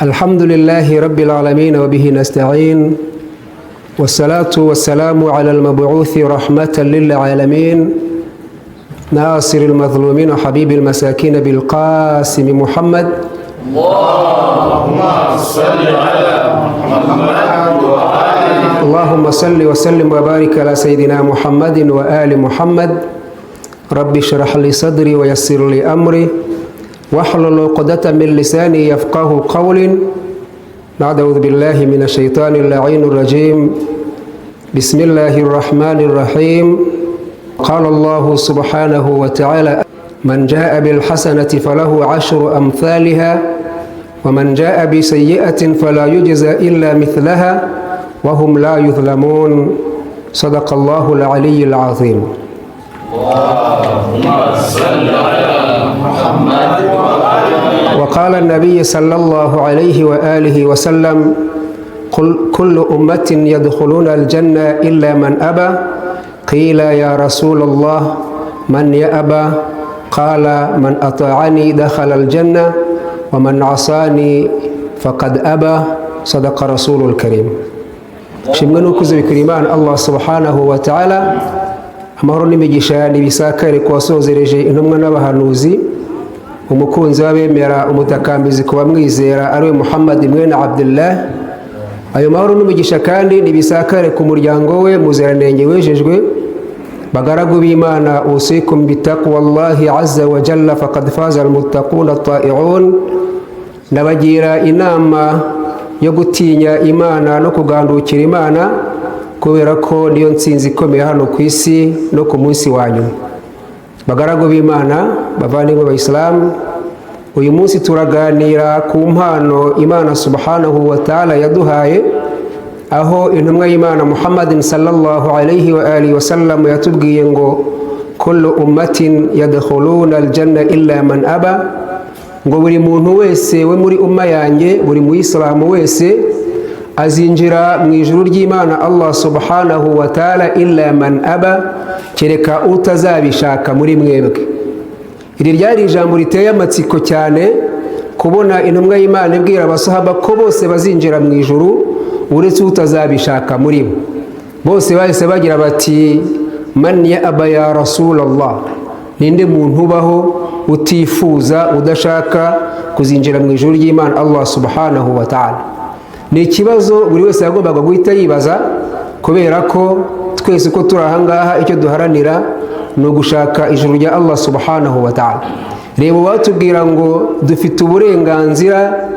الحمد لله رب العالمين وبه نستعين، والصلاة والسلام على المبعوث رحمة للعالمين، ناصر المظلومين، حبيب المساكين، بالقاسم محمد. اللهم صل على محمد وآل. اللهم صل وسلم وبارك على سيدنا محمد وآل محمد. رب اشرح لي صدري ويسر لي أمري واحلل عقدة من لساني يفقه قولي. بعد أعوذ بالله من الشيطان اللعين الرجيم، بسم الله الرحمن الرحيم. قال الله سبحانه وتعالى: من جاء بالحسنة فله عشر أمثالها، ومن جاء بسيئة فلا يجزى إلا مثلها وهم لا يظلمون. صدق الله العلي العظيم. اللهم صل على محمد وآل. وقال النبي صلى الله عليه وآله وسلم: قل كل أمة يدخلون الجنة إلا من أبى. قيل: يا رسول الله، من يأبى؟ قال: من أطاعني دخل الجنة، ومن عصاني فقد أبى. صدق رسول الكريم. Shimwe n'ikuzo bikwiriye Imana Allah subhanahu wa ta'ala. Amahoro n'imigisha nibisakare ku wasozereje intumwa n'abahanuzi, umukunzi w'abemera, umutakambizi ku bamwizera, ariwe Muhammad mwene Abdullah. Ayo mahoro n'umugisha kandi nibisakare ku muryango we muziranenge wejejwe. Bagaragu b'Imana, أوصيكم بتقوى الله عز وجل، فقد فاز المتقون الطائعون. Ndabagira inama yo gutinya Imana no kugandukira Imana, kubera ko niyo nsinzi ikomeye hano ku isi no ku munsi wa nyuma. Bagaragu b'Imana, bavandimwe bayisilamu, uyu munsi turaganira ku mpano Imana subhanahu wa ta'ala yaduhaye, aho intumwa y'Imana Muhammadin صلى الله عليه وآله وسلم yatubwiye ngo: كل أمة يدخلون الجنة إلا من أبى. Ngo buri muntu wese we muri umma yanjye, buri muyisilamu wese azinjira mu ijuru ry'Imana Allah subhanahu wa ta'ala، إلا من أبى, kereka utazabishaka muri mwebwe. Iri ryari ijambo riteye amatsiko cyane, kubona intumwa y'Imana ibwira abasahaba ko bose bazinjira mu ijuru uretse utazabishaka muri bo. Bose bahise bagira bati: من يأبى يا رسول الله? Ninde muntu ubaho utifuza, udashaka kuzinjira mu ijuru ry'Imana Allah subhanahu wa ta'ala? Ni ikibazo buri wese yagombaga guhita yibaza, kubera ko twese uko turi ahangaha icyo duharanira ni ugushaka ijuru rya Allah subhanahu wa ta'ala. Reba, uwatubwira ngo dufite uburenganzira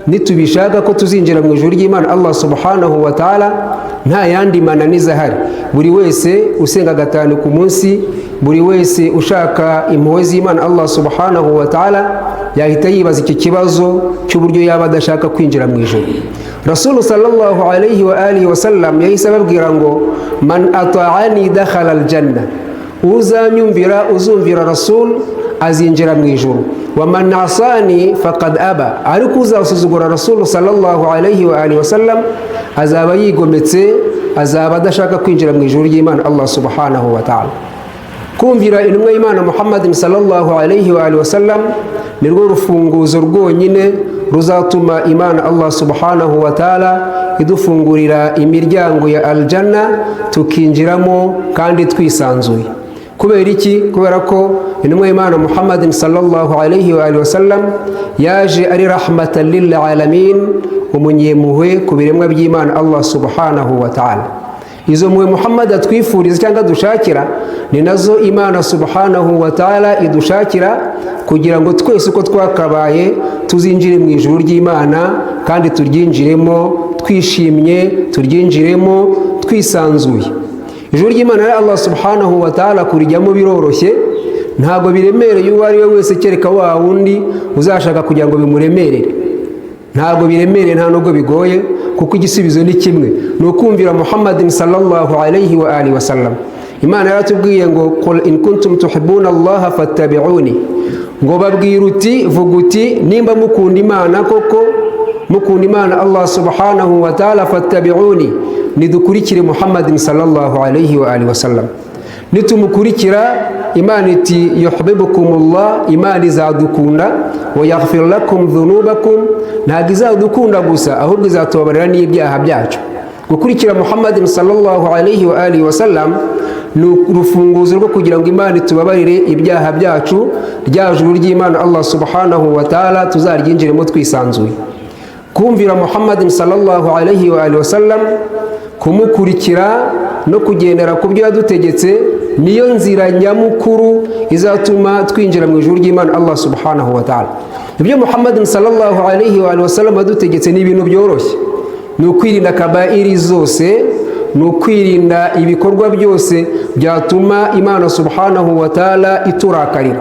nitubishaka ko tuzinjira mu ijuru ry'Imana Allah subhanahu wa ta'ala, nta yandi mananiza ahari, buri wese usenga gatanu ku munsi, buri wese ushaka impuhwe z'Imana Allah subhanahu wa ta'ala, yahita yibaza iki kibazo cy'uburyo yaba adashaka kwinjira mu ijuru. Rasulu صلى الله عليه وآله وسلم yahise ababwira ngo: من أطاعني دخل الجنة. Uzanyumvira, uzumvira Rasul, azinjira mu ijuru. ومن عصاني فقد أبى. Ariko uzasuzugura Rasulu صلى الله عليه وآله وسلم azaba yigometse, azaba adashaka kwinjira mu ijuru ry'Imana Allah subhanahu wa ta'ala. Kumvira intumwa y'Imana Muhammadin صلى الله عليه وآله وسلم nirwo rufunguzo rwonyine ruzatuma Imana Allah subhanahu wa ta'ala idufungurira imiryango ya aljanna, tukinjiramo kandi twisanzuye. Kubera iki? Kubera ko intumwa y'Imana Muhammadin صلى الله عليه وآله وسلم yaje ari رحمة للعالمين, umunyempuhwe ku biremwa by'Imana Allah subhanahu wa ta'ala. Izo mpuhwe Muhammad atwifuriza cyangwa dushakira ni nazo Imana subhanahu wa ta'ala idushakira, kugira ngo twese uko twakabaye tuzinjire mu ijuru ry'Imana kandi turyinjiremo twishimye, turyinjiremo twisanzuye. Ijuru ry'Imana rero Allah subhanahu wa ta'ala kurijyamo biroroshye, ntabwo biremereye uwo ari we wese, kereka wa wundi uzashaka kugira ngo bimuremerere. Ntabwo biremereye, nta nubwo bigoye, kuko igisubizo ni kimwe, ni ukumvira Muhammadin صلى الله عليه وآله وسلم. Imana yaratubwiye ngo: قل إن كنتم تحبون الله فاتبعوني. Ngo babwira uti, vuga uti: nimba mukunda Imana koko, mukunda Imana Allah subhanahu wa ta'ala, فاتبعوني, nidukurikire Muhammadin صلى الله عليه وآله وسلم. Nitumukurikira, Imana iti yuhibbukumullah, Imana izadukunda, wa yaghfir lakum dhunubakum. Ntabwo izadukunda gusa, ahubwo izatubabarira n'ibyaha byacu. Gukurikira Muhammad sallallahu alayhi wa alihi wasallam ni urufunguzo rwo kugira ngo Imana itubabarire ibyaha byacu, rya juru ry'Imana Allah subhanahu wa ta'ala tuzaryinjiremo twisanzuye. Kumvira Muhammad sallallahu alayhi wa alihi wasallam, kumukurikira no kugendera ku byo yadutegetse, niyo nzira nyamukuru izatuma twinjira mu ijuru ry'Imana Allah subhanahu wa ta'ala. Ibyo Muhammad sallallahu alayhi wa alihi wasallam yadutegetse ni ibintu byoroshye: ni ukwirinda kabairi zose, ni ukwirinda ibikorwa byose byatuma Imana subhanahu wa ta'ala iturakarira,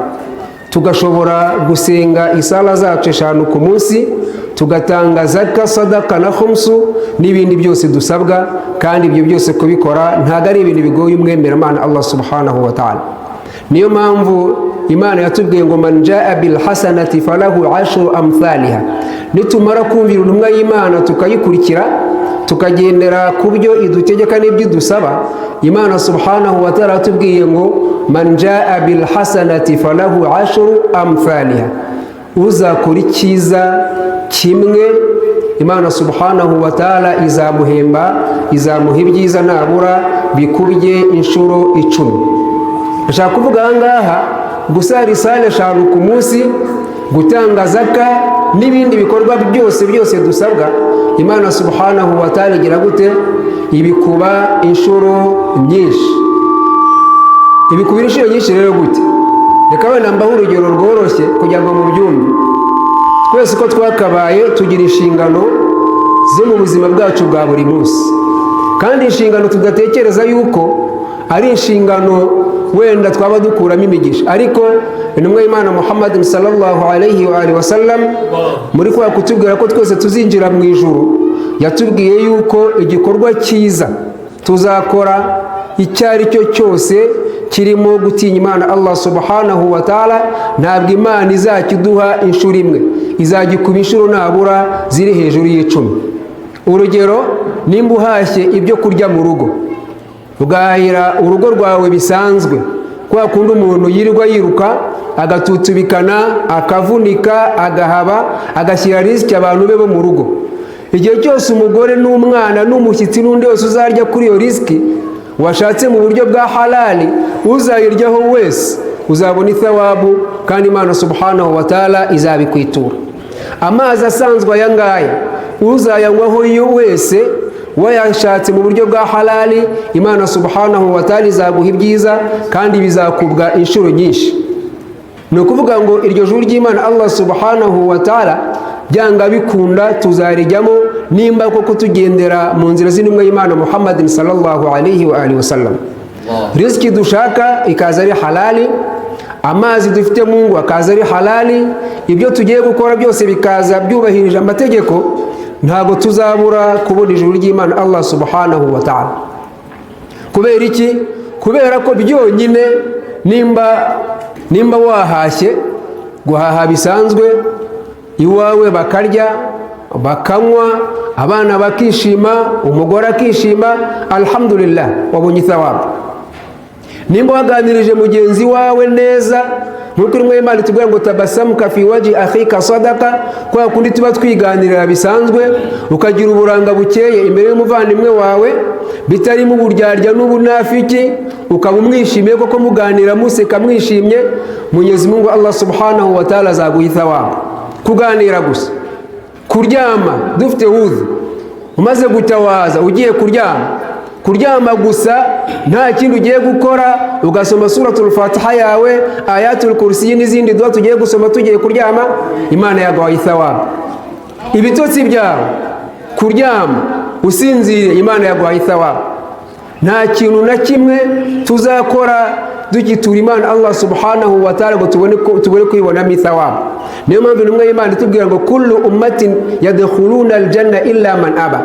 tugashobora gusenga isala zacu 5 ku munsi, tugatanga zaka, sadaka na khumsu n'ibindi byose dusabwa. Kandi ibyo byose kubikora ntabwo ari ibintu bigoye umwemeramana Allah subhanahu wa ta'ala. Niyo mpamvu Imana yatubwiye ngo man jaa bil hasanati falahu ashru amthaliha. Nitumara kumvira intumwa y'Imana, tukayikurikira, tukagendera ku byo idutegeka n'ibyo idusaba, Imana subhanahu wa ta'ala yatubwiye ngo man jaa bil hasanati falahu ashru amthaliha, uzakora icyiza kimwe, Imana subhanahu wa ta'ala izamuhemba, izamuha ibyiza nabura bikubye inshuro 10. Ashaka kuvuga aha ngaha gusara isale 5 ku munsi, gutanga zaka n'ibindi bikorwa byose byose dusabwa, Imana subhanahu wa ta'ala igira gute? Ibikuba inshuro nyinshi. Ibikuba inshuro nyinshi rero gute? Reka wenda mbaho urugero rworoshye kugira ngo mubyumve. Twese uko twakabaye tugira inshingano zo mu buzima bwacu bwa buri munsi, kandi inshingano tudatekereza yuko ari inshingano wenda twaba dukuramo imigisha. Ariko intumwa y'Imana Muhammad sallallahu alayhi wa alihi wasallam, muri kwa kutubwira ko twese tuzinjira mu ijuru, yatubwiye yuko igikorwa cyiza tuzakora icyo ari cyo cyose kirimo gutinya Imana Allah subhanahu wa ta'ala, ntabwo Imana izakiduha inshuro imwe, izagikuba inshuro nabura ziri hejuru y'10. Urugero, nimba uhashye ibyo kurya mu rugo, ugahahira urugo rwawe bisanzwe, kwa kundi umuntu yirirwa yiruka agatutubikana, akavunika, agahaba, agashyira risiki abantu be bo mu rugo, igihe cyose umugore n'umwana n'umushyitsi n'undi wese uzarya kuri iyo risiki washatse mu buryo bwa halali, uzayiryaho wese uzabona ithawabu, kandi Imana subhanahu wa ta'ala izabikwitura. Amazi asanzwe aya ngaya, uzayanywaho wese wayashatse mu buryo bwa halali, Imana subhanahu wa ta'ala izaguha ibyiza kandi bizakubwa inshuro nyinshi. Ni ukuvuga ngo iryo juru ry'Imana Allah subhanahu wa ta'ala byanga bikunda tuzarijyamo, nimba koko tugendera mu nzira z'intumwa y'Imana Muhammad sallallahu alayhi wa alihi wasallam. Riziki dushaka ikaza ari halali, amazi dufite mu ngo akaza ari halali, ibyo tugiye gukora byose bikaza byubahirije amategeko, ntabwo tuzabura kubona ijuru ry'Imana Allah subhanahu wa ta'ala. Kubera iki? Kubera ko byonyine nimba wahashye, guhaha bisanzwe iwawe, bakarya, bakanywa, abana bakishima, umugore akishima, alhamdulillah, wabonye thawabu. Nimba waganirije mugenzi wawe neza, nk'uko rimwe Imana itubwira ngo tabasamuka fi waji akhika sadaka, kwa kundi tuba twiganirira bisanzwe, ukagira uburanga bukeye imbere y'umuvandimwe wawe, bitarimo uburyarya n'ubunafiki, ukaba umwishimiye koko, muganira museka mwishimye, Mwenyezi Mungu Allah subhanahu wa ta'ala azaguha thawabu. Kuganira gusa. Kuryama dufite wuzu, umaze gutawaza ugiye kuryama, kuryama gusa nta kindi ugiye gukora, ugasoma suratul Fatiha yawe, ayatul kursi n'izindi dua tugiye gusoma tugiye kuryama, Imana yaguhaye thawabu. Ibitotsi byawe, kuryama usinziriye, Imana yaguhaye thawabu. Nta kintu na kimwe tuzakora tugitura Imana Allah subhanahu wa ta'ala ngo tubone kwibonamo ithawabu. Niyo mpamvu intumwa y'Imana itubwira ngo kullu ummatin yadkhuluna aljanna illa man aba,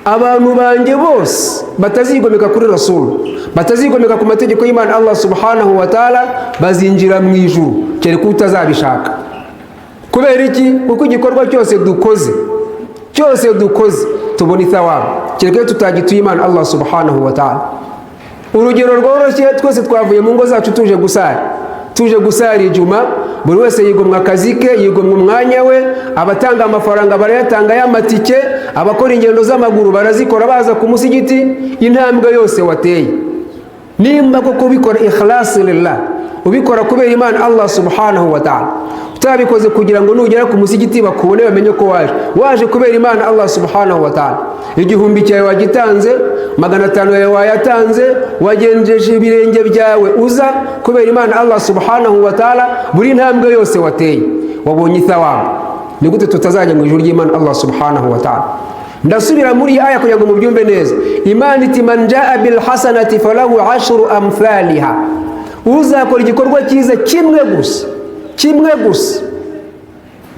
abantu banjye bose batazigomeka kuri Rasul, batazigomeka ku mategeko y'Imana Allah subhanahu wa ta'ala, bazinjira mu ijuru kereka utazabishaka. Kubera iki? Kuko igikorwa cyose dukoze, cyose dukoze, tubona ithawabu, kereka iyo tutagituye Imana Allah subhanahu wa ta'ala. Urugero rworoshye, twese twavuye mu ngo zacu tuje gusara, tuje gusara ijuma. Buri wese yigomwa akazi ke, yigomwa umwanya we. Abatanga amafaranga barayatanga y'amatike, abakora ingendo z'amaguru barazikora baza ku musigiti. Intambwe yose wateye, nimba koko ubikora ikhlasi lillah, ubikora kubera Imana Allah subhanahu wa ta'ala, utabikoze kugira ngo nugera ku musigiti bakubone, bamenye ko waje, waje kubera Imana Allah subhanahu wa ta'ala, 1000 cyawe wagitanze, 500 yawe wayatanze, wagenjeje ibirenge byawe uza kubera Imana Allah subhanahu wa ta'ala, buri ntambwe yose wateye wabonye ithawabu. Ni gute tutazajya mu ijuru ry'Imana Allah subhanahu wa ta'ala? Ndasubira muri iyi aya kugira ngo mubyumve neza. Imana iti: man jaa bil hasanati falahu ashru amthaliha. Uzakora igikorwa cyiza kimwe gusa, kimwe gusa,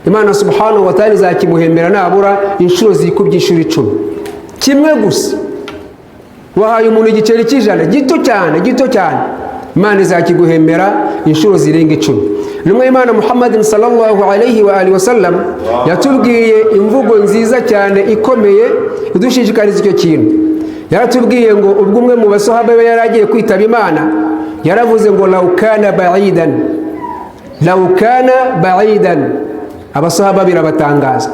Imana subhanahu wa ta'ala izakimuhembera nabura inshuro zikubye inshuro 10. Kimwe gusa, wahaye umuntu igiceri cy'ijana, gito cyane, gito cyane, Imana izakiguhembera inshuro zirenga 10. Intumwa y'Imana Muhammadin sallallahu alayhi wa alihi wasallam yatubwiye imvugo nziza cyane ikomeye idushishikariza icyo kintu. Yaratubwiye ngo ubwo umwe mu basahaba be yari agiye kwitaba Imana, yaravuze ngo: laukana ba'idan, laukana ba'idan. Abasahaba birabatangaza.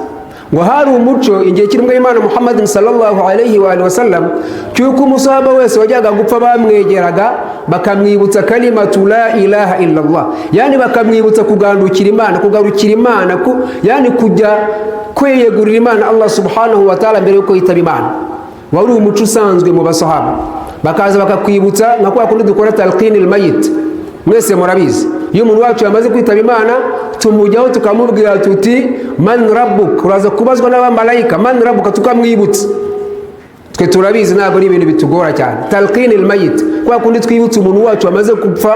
Ngo hari umuco igihe cy'intumwa y'Imana Muhammadin sallallahu alayhi wa alihi wasallam cy'uko umusahaba wese wajyaga gupfa bamwegeraga bakamwibutsa kalimatu la ilaha illallah, yani bakamwibutsa kugandukira Imana, kugarukira Imana, yani kujya kwiyegurira Imana Allah subhanahu wa ta'ala mbere yuko yitaba Imana. Wari umuco usanzwe mu basahaba, bakaza bakakwibutsa nka kwa kundi dukora talqinil mayit. Mwese murabizi, iyo umuntu wacu yamaze kwitaba Imana tumujyaho tukamubwira tuti: man rabbuk? Uraza kubazwa n'abamarayika. Man rabbuka? Tukamwibutsa. Twe turabizi, ntabwo ari ibintu bitugora cyane. Talqinil mayit, kwa kundi twibutsa umuntu wacu wamaze gupfa,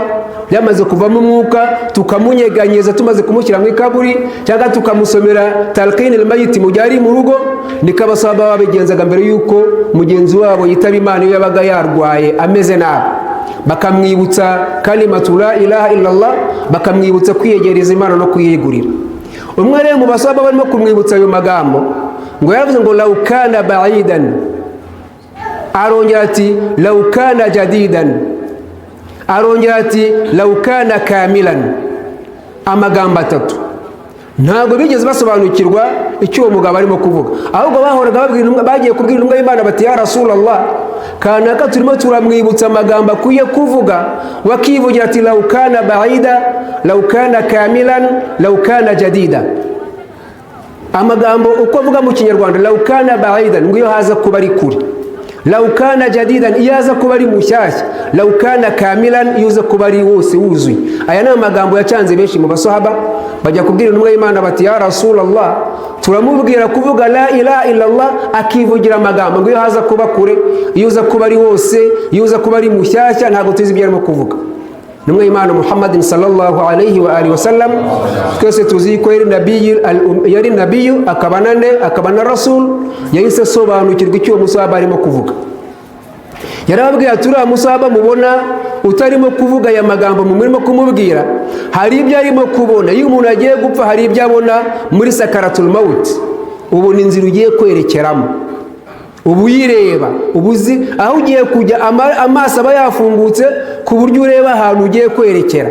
yamaze kuvamo umwuka, tukamunyeganyeza tumaze kumushyira mu ikaburi, cyangwa tukamusomera talqinil mayit mu gihe ari mu rugo. Niko abasaba babigenzaga mbere y'uko mugenzi wabo yitaba Imana. Iyo yabaga yarwaye ameze nabi, bakamwibutsa kalimatu la ilaha illallah, bakamwibutsa kwiyegereza Imana no kuyegurira. Umwe rero mu basaba barimo kumwibutsa ayo magambo, ngo yaravuze ngo: laukana ba'idan. Arongera ati: laukana jadidan. Arongera ati: laukana kamilan. Amagambo atatu. Ntabwo bigeze basobanukirwa icyo uwo mugabo arimo kuvuga, ahubwo bahoraga babwira, bagiye kubwira intumwa y'Imana bati: ya Rasulallah, kanaka turimo turamwibutsa amagambo akwiye kuvuga, wakivugira ati: laukana baida, laukana kamilan, laukana jadida. Amagambo uko avuga mu Kinyarwanda: laukana baidan, ngo iyo haza kuba ari kure; laukana jadidan, iyo aza kuba ari mushyashya; laukana kamilan, iyo uza kuba ari wose wuzuye. Aya ni amagambo yacanze benshi mu basahaba, bajya kubwira intumwa y'Imana bati: ya Rasulallah, turamubwira kuvuga la ilaha illallah, akivugira amagambo ngo iyo haza kuba kure, iyo uza kuba ari wose, iyo uza kuba ari mushyashya. Ntabwo tuzi ibyo arimo kuvuga. Intumwa y'Imana Muhammadin sallallahu alayhi wa alihi wasallam, twese tuzi ko yari nabiyu, yari nabiyu akaba nane akaba na rasul, yahise asobanukirwa icyo uwo musahaba arimo kuvuga. Yarababwiye ati: uriya musahaba mubona utarimo kuvuga aya magambo murimo kumubwira, hari ibyo arimo kubona. Iyo umuntu agiye gupfa hari ibyo abona muri sakaratul maut. Ubona inzira ugiye kwerekeramo, uba uyireba, uba uzi aho ugiye kujya, amaso aba yafungutse ku buryo ureba ahantu ugiye kwerekera.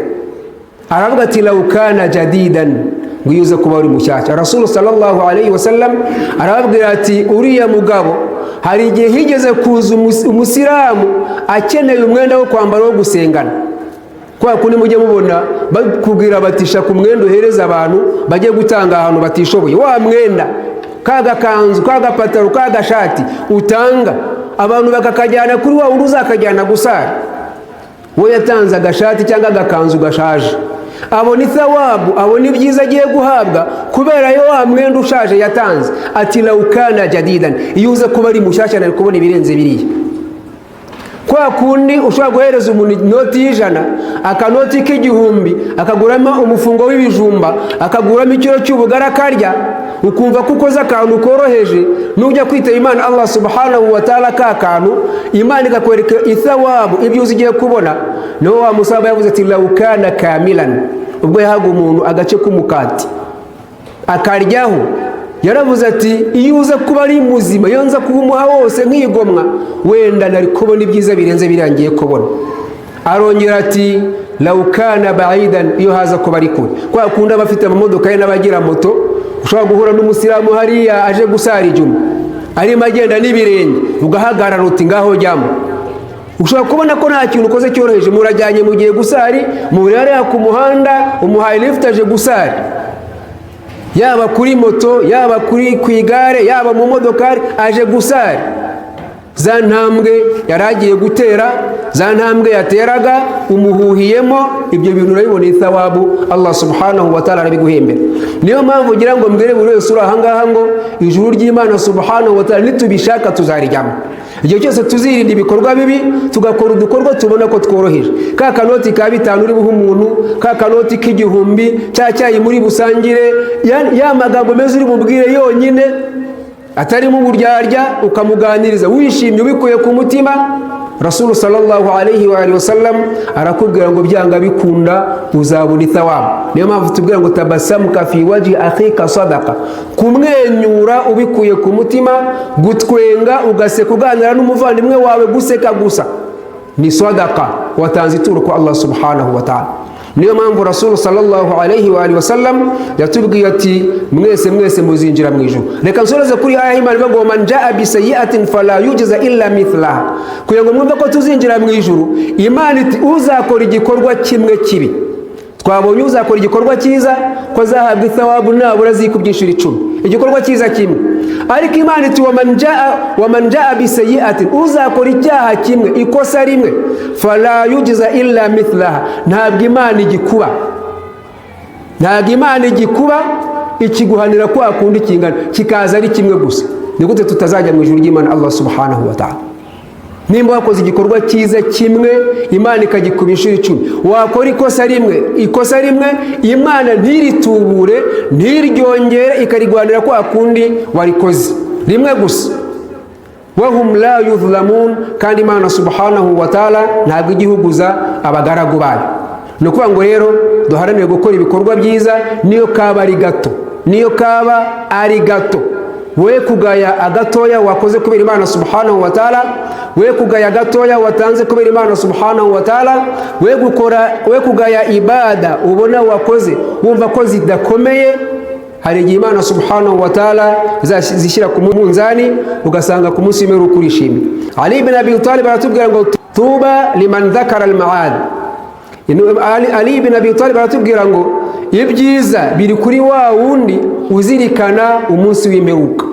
Aravuga ati: laukana jadidan, ngo iyo uza kuba uri mushyashya. Rasulu sallallahu alayhi wasallam arababwira ati: uriya mugabo hari igihe higeze kuza umusilamu akeneye umwenda wo kwambara wo gusengana. Kwa kundi mujye mubona bakubwira bati: shaka umwenda uhereza abantu bajye gutanga ahantu batishoboye, wa mwenda, ka gakanzu, ka gapataro, ka gashati utanga, abantu bakakajyana kuri wa wundi uzakajyana gusara. We yatanze agashati cyangwa agakanzu gashaje, abona ithawabu, abona ibyiza agiye guhabwa kubera yo wa mwenda ushaje yatanze. Ati: laukana jadidan, iyo uza kuba ari mushyashya nari kubona ibirenze biriya. Kwa kundi ushobora guhereza umuntu inoti y'ijana, akanoti k'igihumbi, akaguramo umufungo w'ibijumba, akaguramo ikiro cy'ubugari akarya, ukumva ko ukoze akantu koroheje. Nujya kwitaba Imana Allah subhanahu wa ta'ala, ka kantu Imana ikakwereka ithawabu, ibyo uzi ugiye kubona. Niwo wa musaba yavuze ati: laukana kamilan, ubwo yahaga umuntu agace k'umukati akaryaho. Yaravuze ati iyo uza kuba ari muzima, iyo nza kuba umuha wose nkigomwa, wenda nari kubona ibyiza birenze birangiye kubona. Arongera ati law kana ba'idan, iyo haza kuba ari kure. Kwa kundi abafite amamodoka ye n'abagira moto, ushobora guhura n'umusilamu hariya aje gusara ijuma, arimo agenda n'ibirenge, ugahagarara uti ngaho jyamo. Ushobora kubona ko nta kintu ukoze cyoroheje, murajyanye mugiye gusari, muri hariya ku muhanda, umuhaye lift aje gusari, yaba kuri moto, yaba kuri ku igare, yaba mu modokari, aje gusari. Za ntambwe yari agiye gutera, za ntambwe yateraga umuhuhiyemo, ibyo bintu urabibona ithawabu, Allah subhanahu wa ta'ala arabiguhembera. Niyo mpamvu ugira ngo mbwire buri wese uri ahangaha ngo ijuru ry'Imana subhanahu wa ta'ala nitubishaka tuzarijyamo. Igihe cyose tuzirinda ibikorwa bibi, tugakora udukorwa tubona ko tworoheje, ka kanoti ka 5 uri buhe umuntu, ka kanoti k'1000, cya cyayi muri busangire, ya magambo meza uri bubwire yonyine atarimo uburyarya, ukamuganiriza wishimye ubikuye ku mutima, Rasulu sallallahu alayhi wa alihi wasallam arakubwira ngo byanga bikunda uzabona ithawabu. Niyo mpamvu tubwira ngo tabasamuka fi wajhi akhika sadaqa, kumwenyura ubikuye ku mutima, gutwenga ugaseka uganira n'umuvandimwe wawe, guseka gusa ni sadaqa, watanze ituro kwa Allah subhanahu wa ta'ala. Niyo mpamvu Rasulu sallallahu alayhi wa alihi wasallam yatubwiye ati mwese mwese muzinjira mu ijuru. Reka nsoreze kuri aya y'Imana ivuga ngo man jaa bi sayyi'atin fala yujza illa mithlaha, kugira ngo mwumve ko tuzinjira mu ijuru. Imana iti uzakora igikorwa kimwe kibi, twabonye uzakora igikorwa cyiza ko azahabwa ithawabu nabura zikubye inshuro 10, igikorwa cyiza kimwe. Ariko Imana iti waman jaa bi sayyi'atin, uzakora icyaha kimwe, ikosa rimwe, fala yujza illa mithlaha, ntabwo Imana igikuba, ntabwo Imana igikuba ikiguhanira kwa kundi kingana, kikaza ari kimwe gusa. Ni gute tutazajya mu ijuru ry'Imana Allah subhanahu wa ta'ala? Nimba wakoze igikorwa cyiza kimwe Imana ikagikuba inshuro 10, wakora ikosa rimwe, ikosa rimwe Imana ntiritubure, ntiryongere, ikarigwanira kwa kundi warikoze rimwe gusa. Wahum la yuzlamun, kandi Imana subhanahu wa ta'ala ntabwo igihuguza abagaragu bayo. Ni ukuvuga ngo rero duharanire gukora ibikorwa byiza, niyo kaba ari gato, niyo kaba ari gato. We kugaya agatoya wakoze kubera Imana subhanahu wa ta'ala, we kugaya agatoya watanze kubera Imana subhanahu wa ta'ala, we gukora, we kugaya ibada ubona wakoze wumva ko zidakomeye. Hari igihe Imana subhanahu wa ta'ala zishyira ku munzani ugasanga ku munsi w'imperuka urishimye. Ali ibn Abi Talib aratubwira ngo tuba liman dhakara al-ma'ad. Ali ibn Abi Talib aratubwira ngo ibyiza biri kuri wa wundi uzirikana umunsi w'imperuka,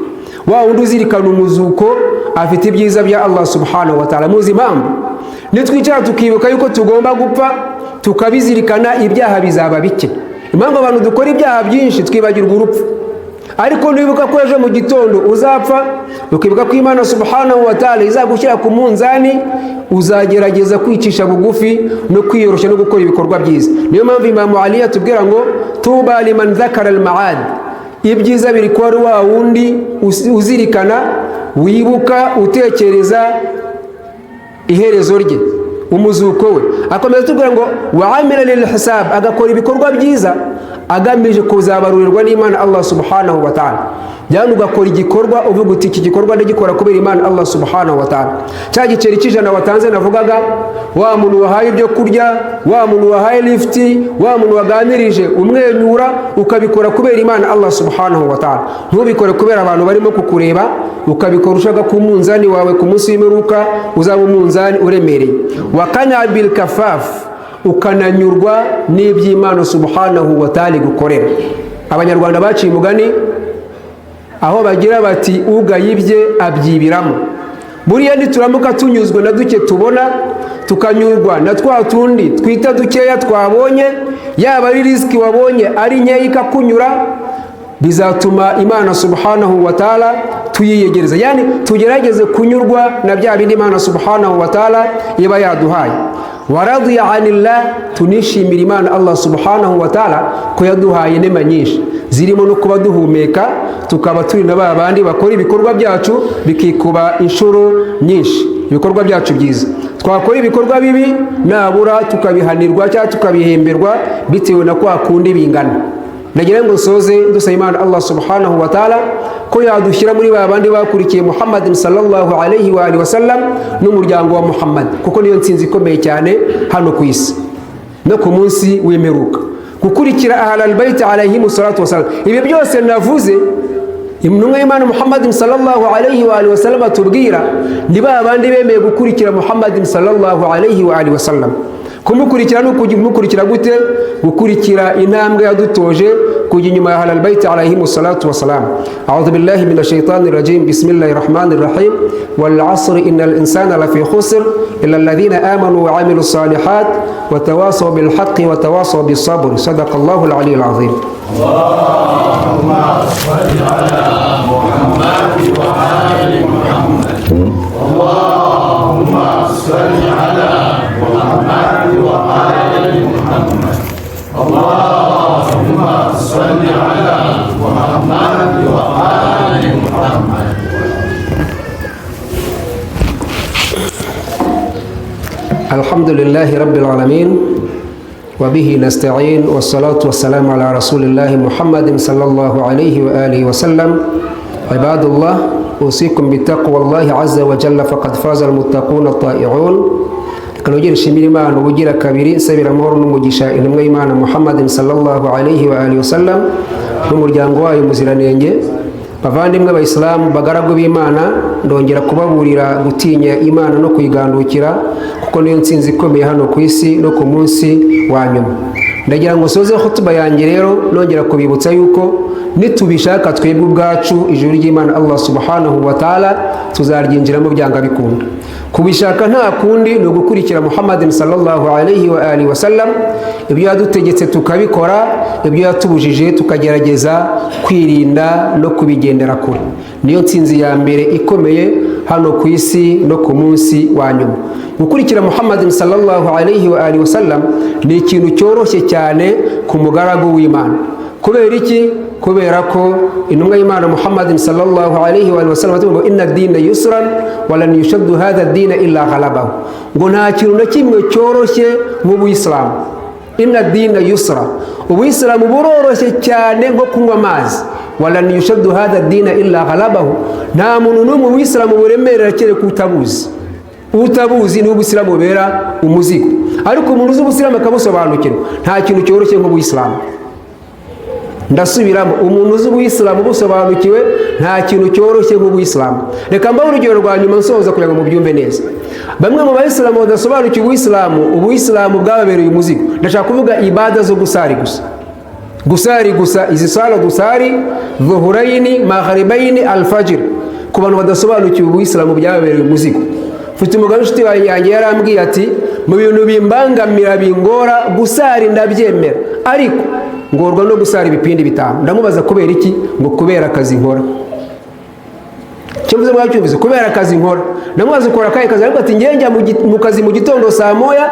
wa wundi uzirikana umuzuko, afite ibyiza bya Allah subhanahu wa ta'ala. Muzi impamvu? Nitwicara tukibuka yuko tugomba gupfa, tukabizirikana, ibyaha bizaba bike. Impamvu abantu dukora ibyaha byinshi, twibagirwa urupfu. Ariko nibuka ko ejo mu gitondo uzapfa, ukibuka ko Imana subhanahu wa ta'ala izagushyira ku munzani, uzagerageza kwicisha bugufi no kwiyoroshya no gukora ibikorwa byiza. Niyo mpamvu Imamu Ali atubwira ngo tuba liman dhakara al-ma'ad, ibyiza biri kuba ari wa wundi uzirikana, wibuka, utekereza iherezo rye, umuzuko we. Akomeza atubwira ngo wa amila lil hisab, agakora ibikorwa byiza agamije kuzabarurirwa n'Imana Allah subhanahu wa ta'ala. Yani ugakora igikorwa uvuga uti iki gikorwa ndagikora kubera Imana Allah subhanahu wa ta'ala. Cya giceri cy'ijana watanze navugaga, wa muntu wahaye ibyo kurya, wa muntu wahaye lifti, wa muntu waganirije umwenyura, ukabikora kubera Imana Allah subhanahu wa ta'ala, ntubikore kubera abantu barimo kukureba. Ukabikora ushaka ku munzani wawe ku munsi w'imperuka uzaba umunzani uremereye. Wa bil kafaf, ukananyurwa n'iby'Imana subhanahu wa ta'ala igukorera. Abanyarwanda baciye umugani aho bagira bati ugayibye abyibiramo. Buriya nituramuka tunyuzwe na duke tubona, tukanyurwa na twa tundi twita dukeya twabonye, yaba ari riziki wabonye ari nkeya ikakunyura, bizatuma Imana subhanahu wa ta'ala tuyiyegereza. Yani tugerageze kunyurwa na bya bindi Imana subhanahu wa ta'ala iba yaduhaye. Waradiya anillah, tunishimira Imana Allah subhanahu wa ta'ala ko yaduhaye inema nyinshi zirimo no kuba duhumeka, tukaba turi na ba bandi bakora ibikorwa byacu bikikuba inshuro nyinshi ibikorwa byacu byiza. Twakora ibikorwa bibi nabura tukabihanirwa cyangwa tukabihemberwa bitewe na kwa kundi bingana. Ndagira ngo nsoze dusaba Imana Allah subhanahu wa ta'ala ko yadushyira muri ba bandi bakurikiye Muhammad sallallahu alayhi wa alihi wasallam n'umuryango wa Muhammad, kuko niyo ntsinzi ikomeye cyane hano ku isi no ku munsi w'imperuka, gukurikira ahlal bait alayhi salatu wasallam. Ibi byose navuze intumwa y'Imana Muhammad sallallahu alayhi wa alihi wasallam atubwira ni ba bandi bemeye gukurikira Muhammad sallallahu alayhi wa alihi wasallam. Kumukurikira no kumukurikira gute? Gukurikira intambwe yadutoje kujya inyuma ya ahlal bait alayhi salatu wasalam. A'udhu billahi minash shaitani rajim. Bismillahir rahmanir rahim. Wal 'asri innal insana lafi khusr illa alladhina amanu wa 'amilus salihat wa tawasaw bil haqqi wa tawasaw bis sabr. Sadaqallahu al 'aliyyul 'azim. Allahumma salli ala Muhammad wa ali Muhammad. Allahumma salli ala Muhammad wa ali Muhammad. Allahumma salli ala Muhammad wa ali Muhammad. Alhamdulillahi rabbil alamin wa bihi nasta'in wassalatu wassalamu ala rasulillahi Muhammadin sallallahu alayhi wa alihi wa sallam. Ibadullah, usikum bitaqwallahi azza wa jalla faqad faza almuttaquna at-ta'i'un. Kanogera ishimira Imana ubugira kabiri nsabira amahoro n'umugisha intumwa y'Imana Muhammadin sallallahu alayhi wa alihi wa sallam n'umuryango wayo muziranenge. Bavandimwe abayisilamu bagaragu b'Imana, ndongera kubaburira gutinya Imana no kuyigandukira, kuko niyo ntsinzi ikomeye hano ku isi no ku munsi wa nyuma. Ndagira ngo nsoze hutuba yanjye rero nongera kubibutsa yuko nitubishaka twebwe ubwacu ijuru ry'Imana Allah subhanahu wa ta'ala tuzaryinjiramo byanga bikunda. Kubishaka nta kundi ni ugukurikira Muhammad sallallahu alayhi wa alihi wasallam, ibyo yadutegetse tukabikora, ibyo yatubujije tukagerageza kwirinda no kubigendera kure. Niyo ntsinzi ya mbere ikomeye hano ku isi no ku munsi wa nyuma. Gukurikira Muhammad sallallahu alayhi wa alihi wasallam ni ikintu cyoroshye cyane ku mugaragu w'Imana. Kubera iki? Kubera ko intumwa y'Imana Muhammad sallallahu alayhi wa sallam ngo inna ad-dina yusran wa lan yushaddu hadha ad-dina illa ghalabahu, ngo nta kintu na kimwe cyoroshye nk'ubuyisilamu. Inna ad-dina yusra, ubuyisilamu buroroshye cyane nko kunywa amazi. Wa lan yushaddu hadha ad-dina illa ghalabahu, nta muntu n'umwe ubuyisilamu buremerera kereka utabuzi. Utabuzi ni ubuyisilamu bubera umuzigo, ariko umuntu uzi ubuyisilamu akabusobanukirwa nta kintu cyoroshye nk'ubuyisilamu. Ndasubiramo, umuntu uzi ubuyisilamu busobanukiwe nta kintu cyoroshye nk'ubuyisilamu. Reka mbahe urugero rwa nyuma nsoza kugira ngo mubyumve neza. Bamwe mu bayisilamu badasobanukiwe ubuyisilamu, ubuyisilamu bwababereye umuzigo. Ndashaka kuvuga ibada zo gusari gusa, gusari gusa, izi sala dusari dhuhuraini, magharibaini, alfajr. Ku bantu badasobanukiwe ubuyisilamu byababereye umuzigo. Mfite umugabo inshuti yanjye yarambwiye ati mu bintu bimbangamira bingora gusari ndabyemera, ariko ngorwa no gusara ibipindi bitanu. Ndamubaza kubera iki? Ngo kubera akazi nkora. Cyo mvuze mwacyumvise, kubera akazi nkora. Ndamubaza ukora akahe kazi? Ariko ati ngiye njya mu kazi mu gitondo saa moya,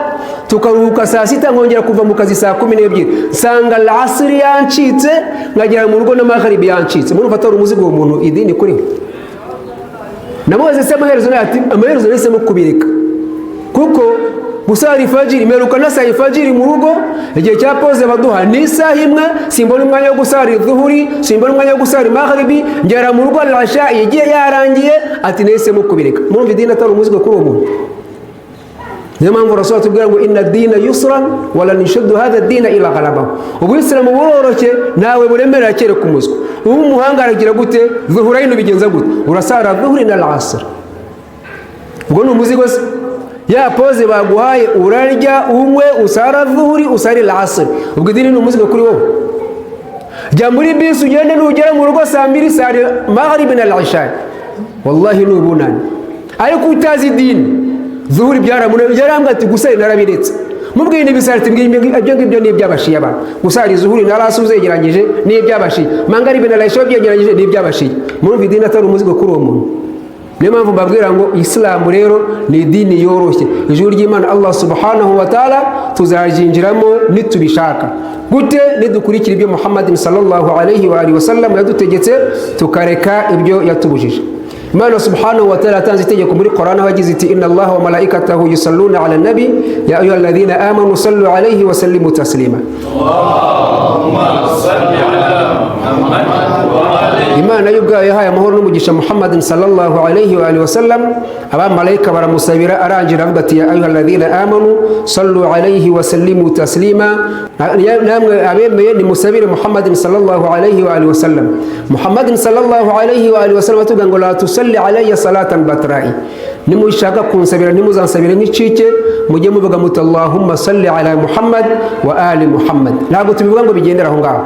tukaruhuka saa sita, nkongera kuva mu kazi saa 12, nsanga al-asri yancitse, nkagera mu rugo n'amagharibi yancitse. Murumva atari umuzigo uwo muntu idini kuri we? Ndamubaza se amaherezo? Ati amaherezo nahisemo kubireka, kuko gusara ifajiri meruka na saa ifajiri mu rugo igihe cya pause baduha ni isaha imwe, simbona umwanya wo gusara dhuhuri, simbona umwanya wo gusara magharibi, ngera mu rugo al-isha igiye yarangiye. Ati nahisemo kubireka. Murumva idini atari umuzigo kuri uwo muntu? Niyo mpamvu Rasul atubwira ngo inna dina yusran wa lan yushaddu hadha ad-dina illa ghalabahu. Ubuyisilamu buroroshye nawe buremerera kereka umuzwa. Ubu umuhanga aragira gute? Dhuhuraini ubigenza gute? Urasara dhuhuri na al-asr. Ubwo ni umuzigo se? Ya pose baguhaye urarya unywe usara dhuhuri usari al-asr. Ubwo idini ni umuzigo kuri wowe? Jya muri bisi ugende, nugera mu rugo saa 2 sari magharibi na al-isha. Wallahi ni ubunani. Ariko utazi idini zuhuri byarambwa ati gusari narabiretse. Mubwiye n'ibisari ati ibyo ngibyo ni iby'abashiya abantu. Gusari zuhuri na al-asr uzegeranyije ni iby'abashiya. Magharibi na al-isha byegeranyije ni iby'abashiya. Murumva idini atari umuzigo kuri uwo muntu? Niyo mpamvu mbabwira ngo Isilamu rero ni idini yoroshye. Ijuru ry'Imana Allah subhanahu wa ta'ala tuzaryinjiramo nitubishaka. Gute? Nidukurikira ibyo Muhammad sallallahu alayhi wa alihi wasallam yadutegetse, tukareka ibyo yatubujije. Imana subhanahu wa ta'ala yatanze itegeko muri Qur'an aho yagize iti inna Allaha wa malaikatahu yusalluna ala nabi ya ayyuhalladhina amanu sallu alayhi wa sallimu taslima. Allahumma salli ala Muhammad wa alihi. Imana yo ubwayo yahaye amahoro n'umugisha Muhammadin sallallahu alayhi wa alihi wasallam, abamarayika baramusabira, arangira avuga ati ya ayyuhalladhina amanu sallu alayhi wa sallimu taslima, namwe abemeye nimusabire Muhammadin sallallahu alayhi wa alihi wasallam. Muhammadin sallallahu alayhi wa alihi wasallam atubwira ngo la tusalli alayya salatan batrai, nimushaka kunsabira ntimuzansabire nk'icike, mujye muvuga muti Allahumma salli ala Muhammad wa ali Muhammad. Ntabwo tubivuga ngo bigendere aho ngaho,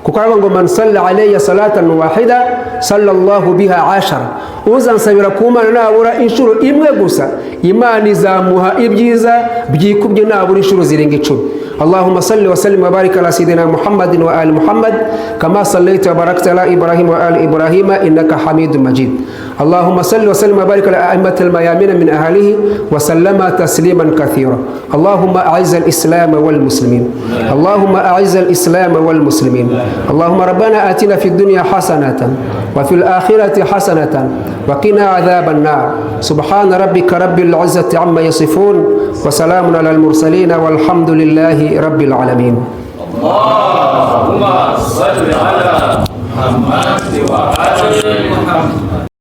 kuko aravuga ngo man salla alayya salatan wahida sallallahu biha ashara, uzansabira ku Mana nabura inshuro imwe gusa, Imana izamuha ibyiza byikubye nabura inshuro zirenga 10. اللهم صل وسلم وبارك على سيدنا محمد وآل محمد كما صليت وباركت على إبراهيم وآل إبراهيم إنك حميد مجيد. اللهم صل وسلم وبارك على أئمة الميامين من أهله وسلم تسليما كثيرا. اللهم أعز الإسلام والمسلمين، اللهم أعز الإسلام والمسلمين. اللهم ربنا آتنا في الدنيا حسنة وفي الآخرة حسنة وقنا عذاب النار. سبحان ربك رب العزة عما يصفون وسلام على المرسلين والحمد لله رب العالمين. اللهم صل على محمد وآل محمد.